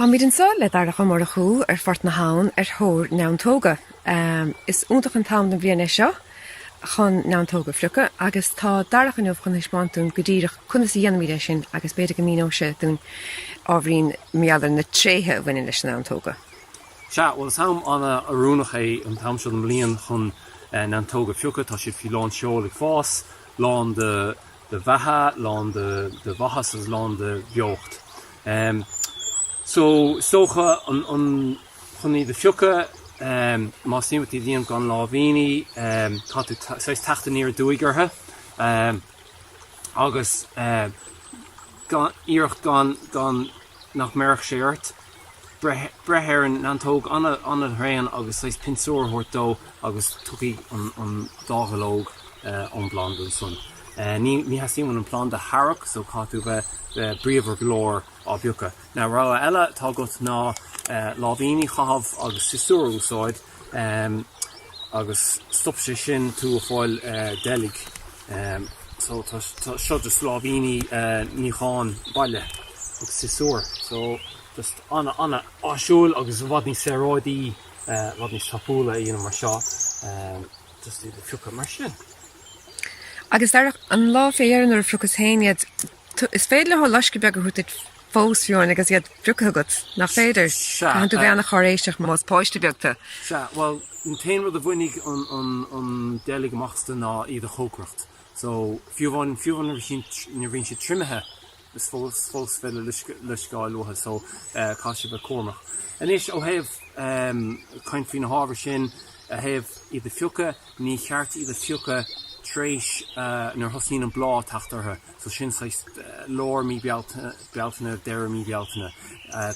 Táimid anseo le Darach Ó Murchú ar Phort na hAbhann ar thóir neantóga. Is iontach an t-am den bhliain é seo chun neantóga a phriocadh agus tá Darach inniu chun thaispeáint dúinn go díreach conas a dhéanaimid é sin agus b'fhéidir go míneoidh sé dúinn ábhairín mar gheall ar na tréithe a bhaineann leis na neantóga. Sea, bhuel is am an-oiriúnach é an t-am seo den mbliain chun neantóga a phiocadh. Tá siad faoi lán seoil ag fás, lán de bheatha, lán de mhaitheas agus lán de bheocht. So, is dócha, an, chun iad a phiocadh, más mian leat iad a dhéanamh gan láimhíní, caithfidh tú saghas teacht aniar aduaidh orthu agus gan, iarracht gan, gan, nach mbéarfadh sé ort, breith, breith ar an neantóg an-thréan agus saghas pionsúr a thabhairt dó agus tiocfaidh an, an dá dhuilleog ón bplanda ansan. Ní, ní theastaíonn uainn an planda a tharrac so caithfidh tú bheith, bheith bríomhar go leor á bpiocadh. Now rogha eile atá agat ná láimhíní a chaitheamh agus siosúr a úsáid agus stop sé sin tú ag fáil deilg. So tá seo just láimhíní níocháin baile agus siosúr. So just ana ana áisiúil agus i bhfad níos saoráidí, i bhfad níos tapúla a dhéanamh mar seo. Just iad a phiocadh mar sin. Agus Darach, an lá fé dheireadh nuair a phriocas féin iad, Is féidir leo loisceadh beag a thabhairt duit fós, fiú amháin agus iad pioctha agat, nach féidir? Sea. Caitheann tú bheith an-cháiréiseach más páiste beag tú. Sea, bhuel, an t-aon rud a bhainfidh an deilg amach astu ná iad a chócaireacht. So, fiú amháin, fiú amháin nuair a bhíonn siad triomaithe, is fós, fós féidir loisceadh a fháil uathu, so caithfidh sibh bheith cúramach. Anois, ó thaobh caint faoi na hábhair sin, ó thaobh iad a phiocadh, ní cheart iad a phiocadh tar éis nuair a thosnaíonn an bláth ag teacht orthu. So sin saghas lár mí Bealtaine, deireadh mí Bealtaine.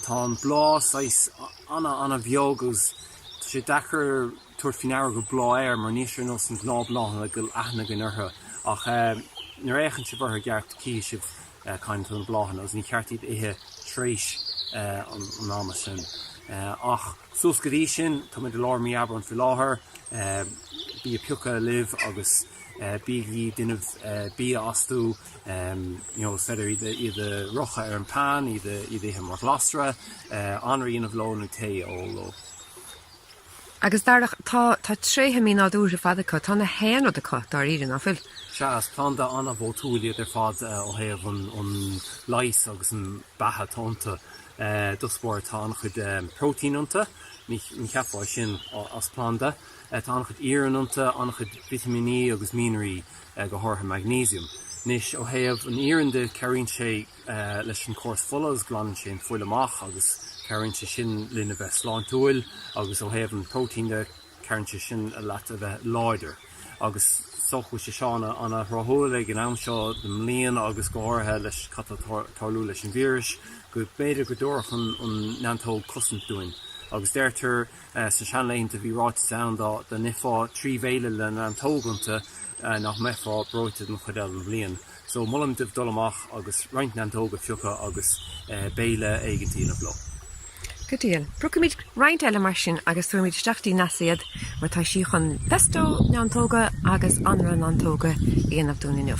Tá an bláth saghas ana-ana-bheag agus tá sé deacair tabhairt faoi ndeara gur bláth é mar níl sé ar nós na gnáthbhláthanna go bhfuil aithne againn orthu. Ach nuair a fhéachann sibh orthu i gceart cífidh sibh cathain atá na bláthanna agus ní cheart iad a ithe tar éis an ama sin. Ach suas go dtí sin, táimid i lár mí Aibreáin faoi láthair, bí ag piocadh libh agus bígí ag déanamh bia astu, you know, is féidir iad iad a fhriochadh ar an pan, iad a iad a ithe mar ghlasra, anraith a dhéanamh leo nó tae a ól leo. Agus Darach, tá tá tréithe mínádúrtha ar fad acu, tá na haon rud acu, dáiríre, ná fuil? Sea, is planda an-mhótúil iad ar fad ó thaobh an an leigheas agus an beatha atá iontu. I dtús báire tá an-chuid próitéin iontu, ní ní cheapfá é sin as planda. Tá an-chuid iarainn iontu, an-chuid vitimíní agus mianraí, go háirithe magnesium. Anois, ó thaobh an iarainn de, cabhraíonn sé leis an córas fola agus glanann sé an fuil amach agus cabhraíonn sé sin linn a bheith sláintiúil agus ó thaobh an próitéin de, cabhraíonn sé sin leat a bheith láidir. Agus is dócha go bhfuil sé seo ana-thráthúil ag an am seo den mbliain agus go háirithe leis cad tá ag tarlú leis an víreas, go mb'fhéidir go dtabharfadh an neantóg cosaint dúinn. Agus deirtear Sna seanlaethanta bhí ráiteas ann dá n-ithfeá 3 bhéile le neantóg iontu nach mbeifeá breoite don chuid eile den bhliain. So molaim daoibh dul amach agus roinnt neantóg a phiocadh agus béile éigint a dhéanamh leo. Go diail. Piocfaimid roinnt eile mar sin agus tabharfaimid isteach dtí Neasa iad mar tá sí chun pesto neantóga agus anraith neantóga a dhéanamh dúinn inniu.